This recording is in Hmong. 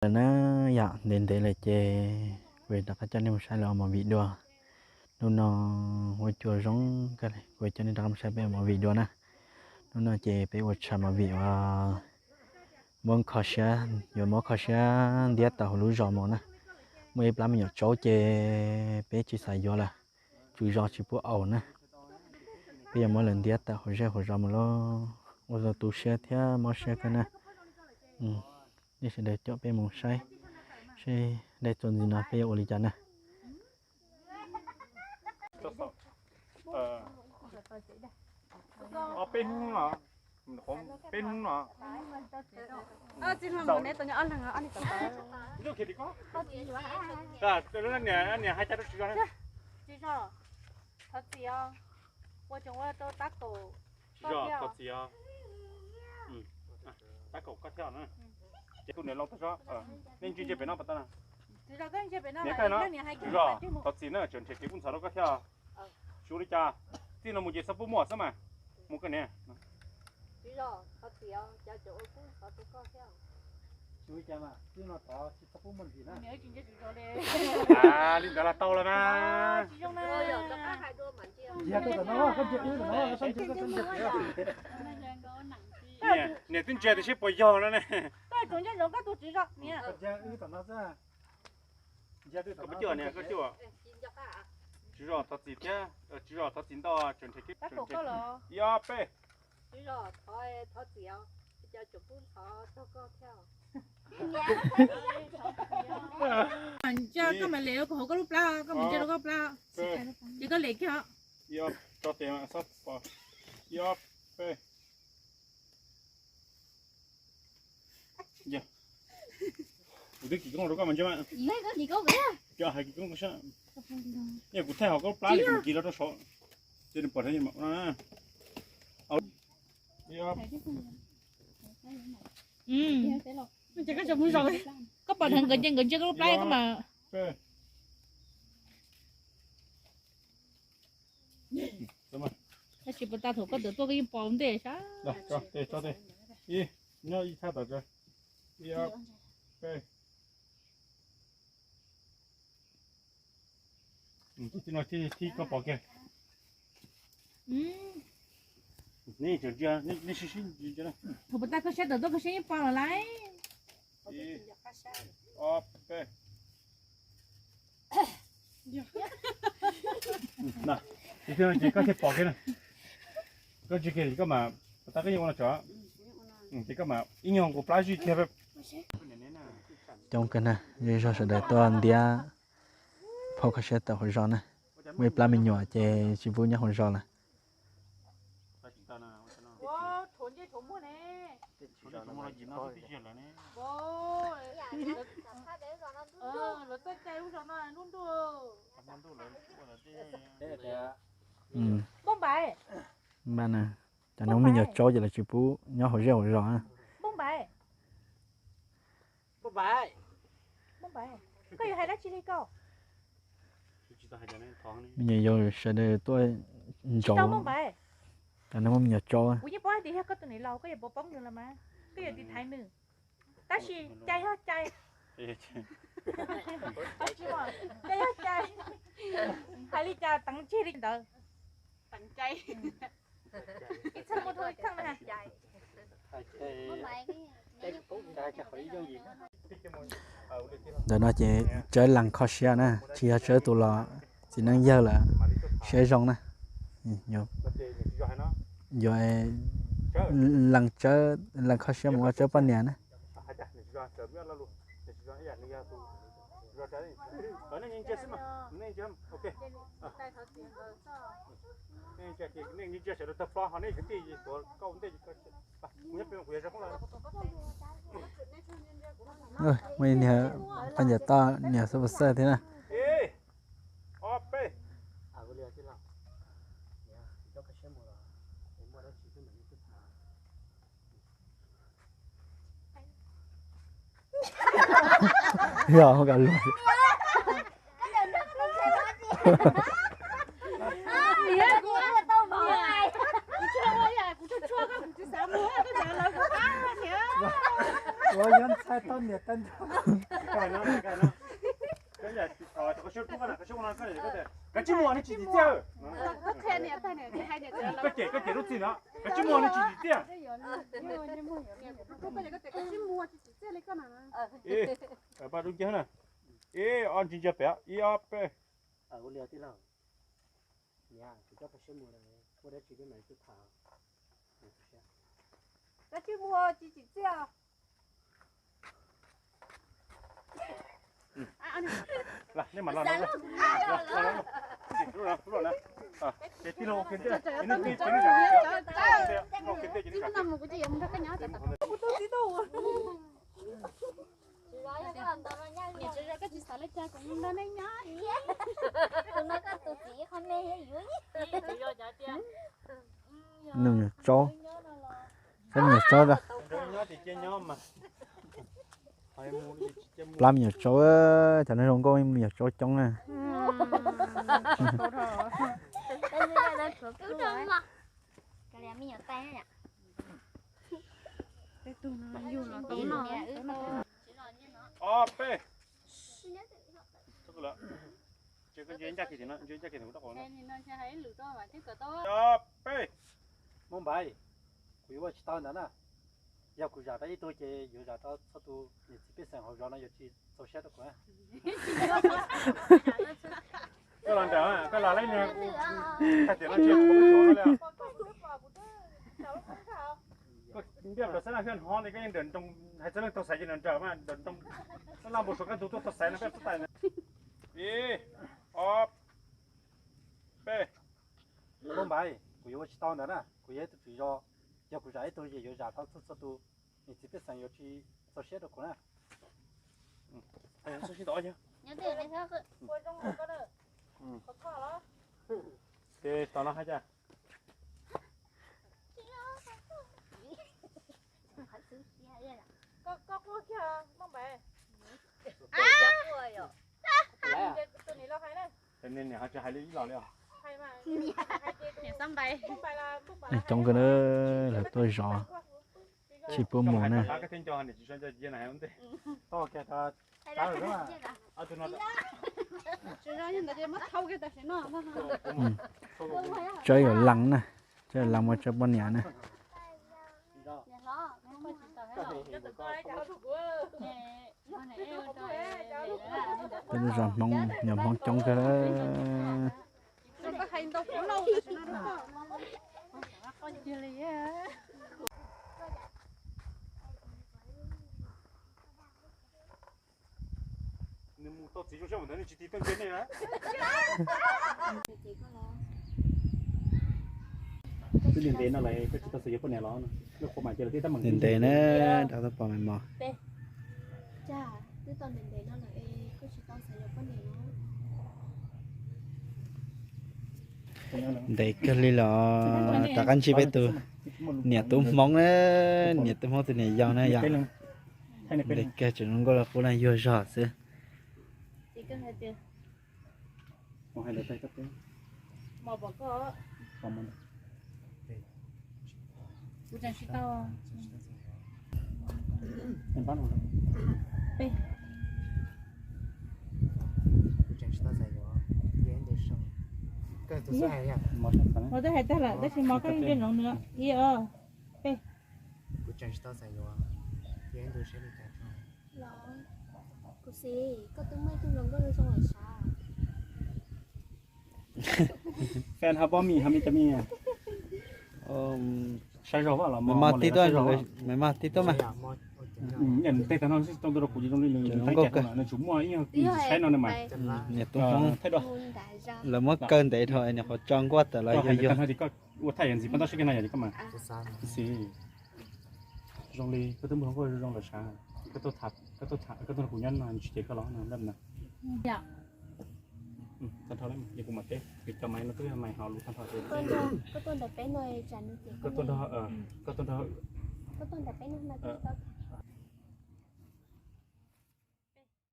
Lawm na, yog ntev ntev lawm ces kuv rov qab coj nej mus saib lawv ua movie dua. Hnub no huab cua zoo kawg, kuv coj nej rov qab mus saib peb ua movie dua na. Hnub no ces peb ua tshav movie uas muab kho siab, yuav muab kho siab ntiab tawm hauv lub zos mus na. Muaj ib plab me nyuam tsaub ces peb tsis xav yuav lawm, tswv zos tsis pub aus na. Peb yuav muab lawv ntiab tawm hauv zej hauv zos mus lauj, ua rau tu siab thiab mob siab kawg na. Nej sawv daws coj peb mus saib seb daim txuas ntxiv no peb yuav ua li cas na. Peb hnub no, peb hnub no. Niam hais cas rau tswv zos. Tswv zos, thov txim os. Ua tsoom ua rau tab kaum, tswv zos thov txim os. Tab kaum koj thiab na. Ces tus niam laus tag zog, nej ntsia ntsia pem no pas tau na. Niam koj no, tswv zos thov txim na, tseem nrhiav kev kub ntxhov rau koj thiab. Tsis ua li cas, txij no mus ces txhob pub muaj xwb mas. Mus koj niam. Li ntawd los tau los mas. Niam twb ntsia tias seb puas yog no ne. Koj puas cuaj niam, koj cuaj. Tswv zos thov txim thiab, tswv zos thov txim ntau, tseem nrhiav kev, ib ob peb. Koj mam li ua kom hauv koj lub plab, koj mam li ua koj lub plab, ces koj li kiag. Ib ob, tso tes, ib ob peb. Kuv twb kis koob rau koj mas ntsia mas. Koj hais kis koob koj saib. Yog kuv thaij hauv koj lub plab li kuv kis los rau saud, ces nws pom no. Ces koj tseem mus zaum, koj pom dheev nkawd ces nkawd ntsia koj lub plab koj mas. Tab sis puas tas thaum koj tawm tuaj koj yeej pom ua ntej sab. Ib, nyob ib thaj tom tso. Ib, ob, peb. Tib no tib koj pom kiag. Thaum puas tas koj saib tawm tuaj koj saib yeej pom lawm lauj. Ib, ob, peb. Ces koj thiaj pom kiag na. Koj ntsia kiag koj mas, puas tas koj yeej ua no tso. Ces koj mas ib nyuag nkaus plab zij kiag. Coob kawg na, zej zog sawv daws tuaj ntiab phauj kho siab tawm hauv zos na. Muaj ib plab me nyuam ces tsis pub nyob hauv zos lawm. Cov neeg muaj me nyuam tsaub ces lawv tsis pub nyob hauv zej hauv zos. Me nyuam yaus sawv daws tuaj ntsaum, cov neeg muaj me nyuam tsaub. Kuv yeej paub hais tias yog koj tus niam laus, koj yuav pov poob nws los mas, koj yuav tiv thaiv nws. Tab sis cai yog cai, cai yog cai, hais li cas teev tseg li ntawd. Ntawm no ces tsawb lees kho siab na, tsis yog tsawb tus los txiv neej yawg lawm, siab zoo na. Yuav lees tsawb, lees kho siab mus ua tsawb poj niam na. Muaj ib niag poj niam toj niam xub pus xawj thiab na. Yog, muab kav luag. Yuav ntxhais tau niam tau nraug. Kav tsij mus, nej tsis txim txiaj. Koj cem, koj cem lub txim no. Kav tsij mus, nej tsis txim txiaj. Ib, pab dub ncag na. Ib, ob, ntsia ntsia pem, ib, ob, peb. Kav tsij mus, tsis txim txiaj. Nej mam los no. Ces tij laug ua kiag ntej, ua kiag ntej ces Nws nyuam tsaub, saib nws nyuam tsaub da. Plab me nyuam tsaub, cov neeg zoo nkauj me nyuam tsaub coob na. Ob peb. Ces koj ntsia ncaj kiag tim no, ntsia ncaj kiag tim kuv rab qau no. Ob peb. Hmoob Npaiv, kuv yuav ua tsis tau ntawd na. Yog kuv zam tau ib tug ces yuav zam tau txhua tus niam txiv pej xeem hauv zos no yuav tsis txaus siab rau kuv na. Koj los nrawm, koj los lawm, hais tias no tsis pom tsuav li. Koj ntiaj teb xab na, koj hnov li koj yeej nrawm nroos, hais txog leej tau xaiv ces nrawm nrawm mas nrawm nroos. Xab na npau suav koj tus tuaj tau xaiv no koj xub tais na. Ib, ob, peb. Hmoob Npaiv, kuv yuav ua tsis tau ntawd na, kuv yog ib tug tswv zos, yog kuv zam ib tug ces yuav zam tau txhua txhua tus niam txiv pej xeem yuav tsis txaus siab rau kuv na. Ces tom no hais cas? Niam ho tsis hais li ib los li os. Coob kawg na, lawv tuaj zov tsis pub mus na. Tsawb yuav lees na, tsawb yuav lees mas tsawb poj niam na. Peb lub zos Hmoob, nyuam Hmoob coob kawg. Nws mus tau txiv zoo siab ntawd nws tsis tig tuaj ntsia nej na. Twb ntev ntev no lawm koj tsis tau xav yuav poj niam los? Ntev ntev na, rau tau pom me mos. Ntev kawg li los rov qab ntsib peb tus niam tub Hmoob na, niam tub Hmoob tus niam yau na yom. Ntev kawg tseem zoo nkauj li qub na, yuag zog xwb. Mos twb hais tag lawm tab sis mos koj yeej nco ntsoov nws. Ib, ob, peb. Kuv xav, koj twb muaj ib tug hluas nkauj zoo zoo lawm sav. Fan hab bob me, hab me tam me. Saib zog los maj tib tuaj, maj tib tuaj mas. Tej tag no tau rau kuv zoo li nws tsum muaj ib yam saib no mas. Niam tub Hmoob, lawv muab kaw ntev dhau, niam qhuav tso nkuaj tawm los yog yog. Ua thaij yam ntxiv pab tab sib kag na yog koj mas. Zoo li koj twb muaj hluas nkauj zoo lawm sav, koj tuaj tham, koj tuaj tham, koj tuaj nrog kuv nyob no tsis ces koj los no na. Tag nrho, kuv mam teb, kuv cov maiv no twb yog maiv hauv lus tag nrho. Koj tuaj ntawm peb no tsam nws tias koj tuaj nrog, koj tuaj nrog, koj tuaj ntawm peb no no twb tau tham.